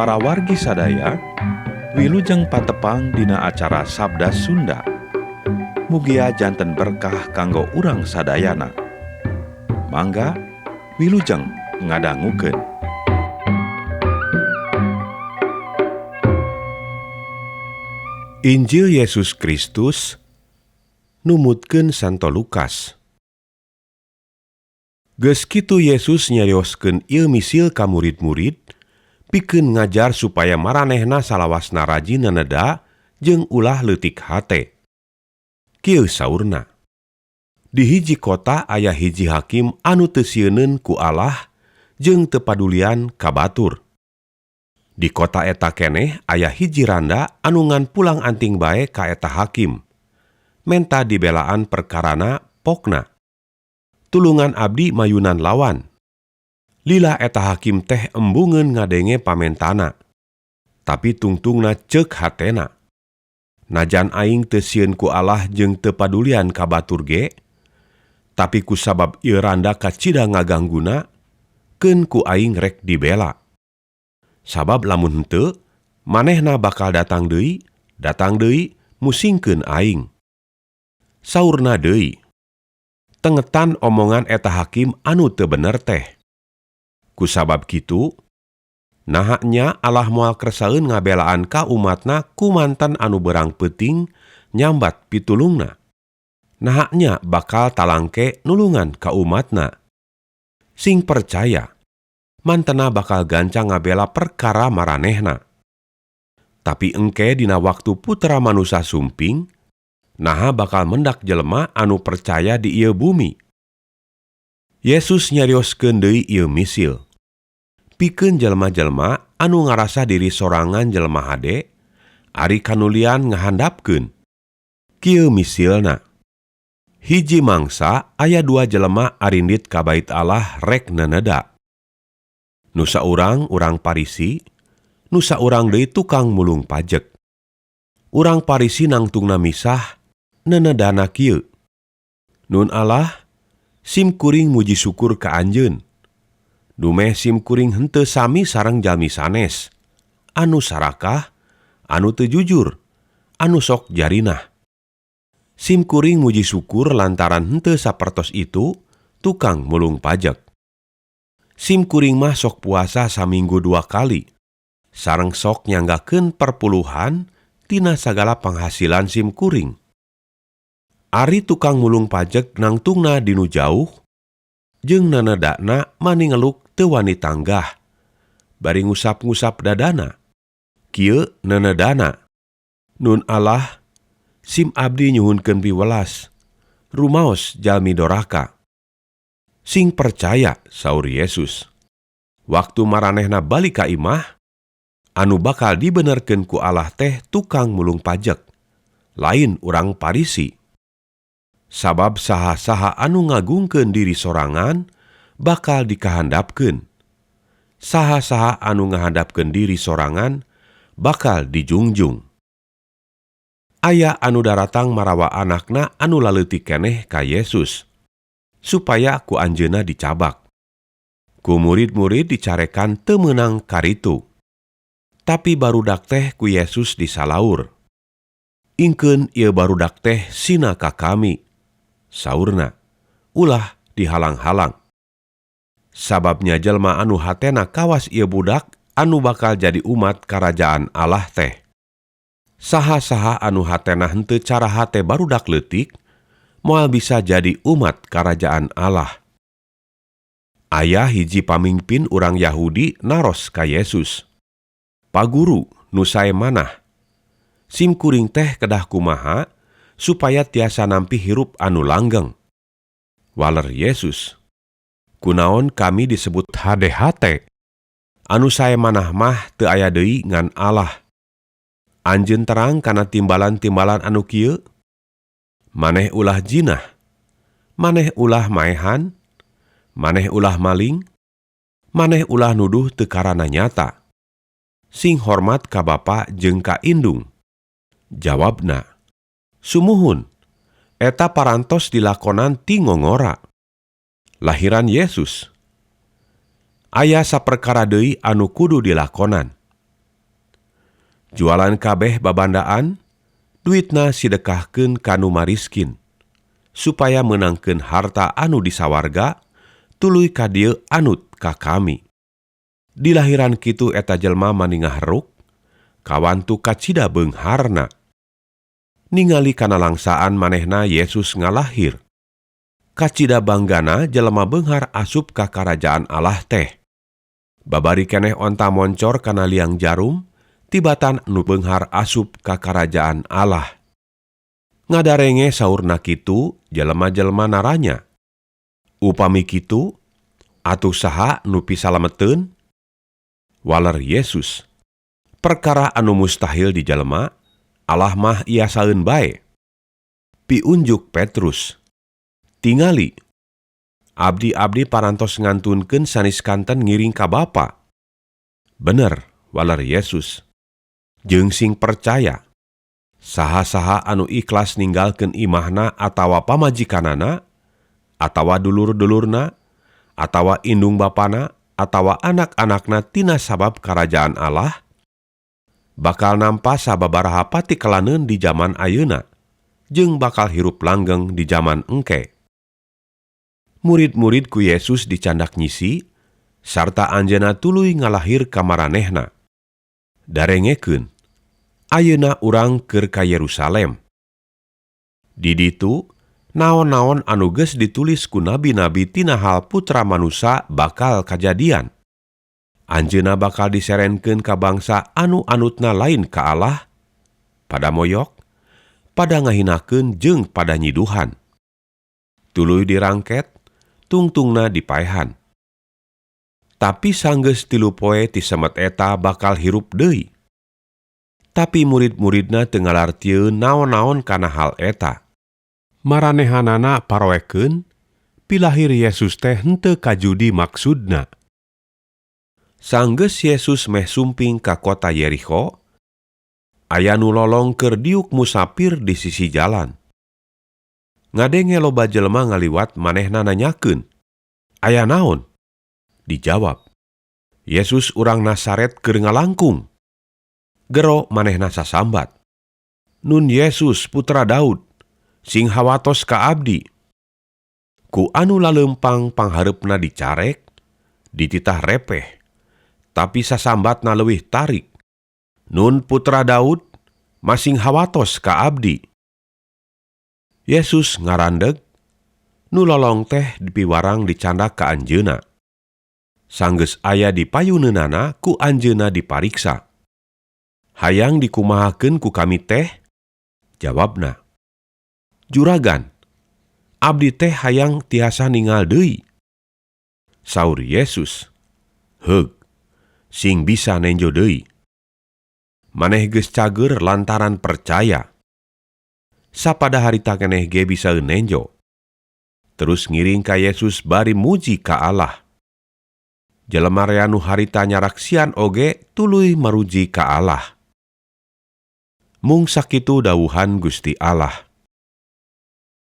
Para wargi sadaya, wilujeng patepang dina acara Sabda Sunda. Mugia janten berkah kanggo urang sadayana. Mangga wilujeng ngadangukeun. Injil Yesus Kristus numutkeun Santo Lukas. Geus kitu Yesus nyarioskeun ieu misil ka murid-murid pikeun ngajar supaya maranehna salawasna rajin neneda jeung ulah leutik hate. Kieu saurna. Di hiji kota aya hiji hakim anu teu sieuneun ku Allah jeung teu padulian ka batur. Di kota eta keneh aya hiji randa anu ngan pulang anting bae ka eta hakim. Menta dibelaan perkarana pokna. Tulungan abdi mayunan lawan. Lila eta hakim teh embungeun ngadenge pamentana. Tapi tungtungna ceuk hatena. Najan aing teu sieun ku Allah jeung teu padulian ka batur ge, tapi kusabab ieu randa kacida ngagangguna, keun ku aing rek dibela. Sabab lamun henteu, manehna bakal datang deui musingkeun aing. Saurna deui, tengetan omongan eta hakim anu teu bener teh. Kusabab kitu, naha nya Allah moal kersaeun ngabelaan ka umatna ku mantan anu berang peuting nyambat pitulungna. Naha nya bakal talangke nulungan ka umatna. Sing percaya, mantena bakal gancang ngabela perkara maranehna. Tapi engke dina waktu putra manusa sumping, naha bakal mendak jelema anu percaya di ieu bumi. Yesus nyarioskeun deui ieu misil. Pikeun jelema-jelema anu ngarasa diri sorangan jelema hade, ari kanulian ngahandapkeun. Kieu misilna. Hiji mangsa aya dua jelema arindit ka bait Allah rek neneda. Nu saurang urang Parisi, nu saurang deui tukang mulung pajek. Urang Parisi nangtungna misah, nenedana kieu. Nun Allah, sim kuring muji syukur ka anjeun. Dumeh sim kuring henteu sami sareng jalmi sanes, anu sarakah, anu teu jujur, anu sok jarinah. Sim kuring muji syukur lantaran henteu sapertos itu tukang mulung pajek. Sim kuring mah sok puasa saminggu 2 kali, sareng sok nyanggakeun perpuluhan tina sagala penghasilan sim kuring. Ari tukang mulung pajek nangtungna dinu jauh, jeung nanedakna mani ngeluk teu wani tanggah, bari ngusap-ngusap dadana. Kieu nenedana, Nun Allah, sim abdi nyuhunkeun piwelas, rumaos jalmi doraka. Sing percaya, saur Yesus. Waktu maranehna balik ka imah, anu bakal dibenerkeun ku Allah teh tukang mulung pajek, lain urang Parisi. Sabab saha-saha anu ngagungkeun diri sorangan bakal dikahandapkeun. Saha-saha anu ngahandapkeun diri sorangan bakal dijungjung. Aya anu daratang marawa anakna anu laleutik keneh ka Yesus, supaya ku anjeunna dicabak. Ku murid-murid dicarekan teu meunang karitu. Tapi barudak teh ku Yesus disalaur. Ingkeun ieu barudak teh sina ka kami. Saurna, ulah dihalang-halang. Sababnya jelma anu hatena kawas ieu budak anu bakal jadi umat karajaan Allah teh. Saha-saha anu hatena henteu cara hate barudak leutik, moal bisa jadi umat karajaan Allah. Aya hiji pamingpin urang Yahudi naros ka Yesus. Paguru nu sae manah, sim kuring teh kedah kumaha supaya tiasa nampi hirup anu langgeng. Waler Yesus, kunaon kami disebut hade-hate, anu sae manah mah teu aya deui ngan Allah. Anjeun terang kana timbalan-timbalan anu kieu? Maneh ulah jinah, maneh ulah maehan, maneh ulah maling, maneh ulah nuduh teu karana nyata. Sing hormat ka bapa jeung ka indung. Jawabna, sumuhun, eta parantos dilakonan ti ngongora. Lahiran Yesus. Aya saperkara deui anu kudu dilakonan. Jualan kabeh babandaan, duitna sidekahkeun ka nu mariskin, supaya meunangkeun harta anu di sawarga, tuluy ka dieu anut ka kami. Dilahiran kitu eta jelma maningah ruk, kawantu kacida beungharna. Ningali kana langsaan manehna Yesus ngalahir. Kacida banggana jelema beunghar asup ka karajaan Allah teh. Babari keneh onta moncor kana liang jarum, tibatan nu beunghar asup ka karajaan Allah. Ngadarenge saurna kitu, jelema-jelema naranya. Upami kitu, atuh saha nu pisalameteun? Waler Yesus. Perkara anu mustahil di jelema, Allah mah iasaeun bae. Piunjuk Petrus. Tingali. Abdi-abdi parantos ngantunkeun sanes kanten ngiring ka Bapa. Bener, waler Yesus. Jeung sing percaya. Saha-saha anu ikhlas ninggalkeun imahna atawa pamajikanana, atawa dulur-dulurna, atawa indung bapana, atawa anak-anakna tina sabab karajaan Allah, bakal nampa sababaraha patikelaneun di zaman ayeuna, jeung bakal hirup langgeng di zaman engke. Murid-murid ku Yesus dicandak nyisi, sarta anjeunna tuluy ngalahir ka maranehna. Darengekeun, ayeuna urang keur ka Yerusalem. Di ditu, naon-naon anu geus ditulis ku nabi-nabi tina hal Putra Manusa bakal kajadian. Anjeunna bakal diserenkeun ka bangsa anu anutna lain ka Allah, pada moyok, pada ngahinakeun jeung pada nyiduhan. Tuluy dirangket, tungtungna dipaehan. Tapi sanggeus 3 poe ti semet eta bakal hirup deui. Tapi murid-muridna teu ngalartieun naon-naon kana hal eta. Maranehanana paroekeun, pilahir Yesus teh henteu kajudi maksudna. Sanggeus Yesus meh sumping ka kota Yerikho, aya nu lolong keur diuk musapir di sisi jalan. Ngadenge loba jelema ngaliwat manehna nanyakeun, "Aya naon?" Dijawab, "Yesus urang Nasaret keur ngalangkung." Gero manehna sasambat, "Nun Yesus putra Daud, sing hawatos ka abdi." Ku anu laleumpang panghareupna dicarek, dititah repeh, tapi sasambatna leuwih tarik, "Nun putra Daud, masing hawatos ka abdi." Yesus ngarandeg, nu lolong teh dipiwarang dicandak ka anjeunna. Sanggeus aya di payuneunana ku anjeunna dipariksa. "Hayang dikumahakeun ku kami teh?" Jawabna, "Juragan, abdi teh hayang tiasa ningal deui." Saur Yesus, "Heug, sing bisa nenjo deui. Maneh geus cager lantaran percaya." Sapada harita keneh ge bisa nenjo. Terus ngiring ka Yesus bari muji ka Allah. Jelema rea nu harita nyaraksian oge tuluy maruji ka Allah. Mung sakitu dawuhan Gusti Allah.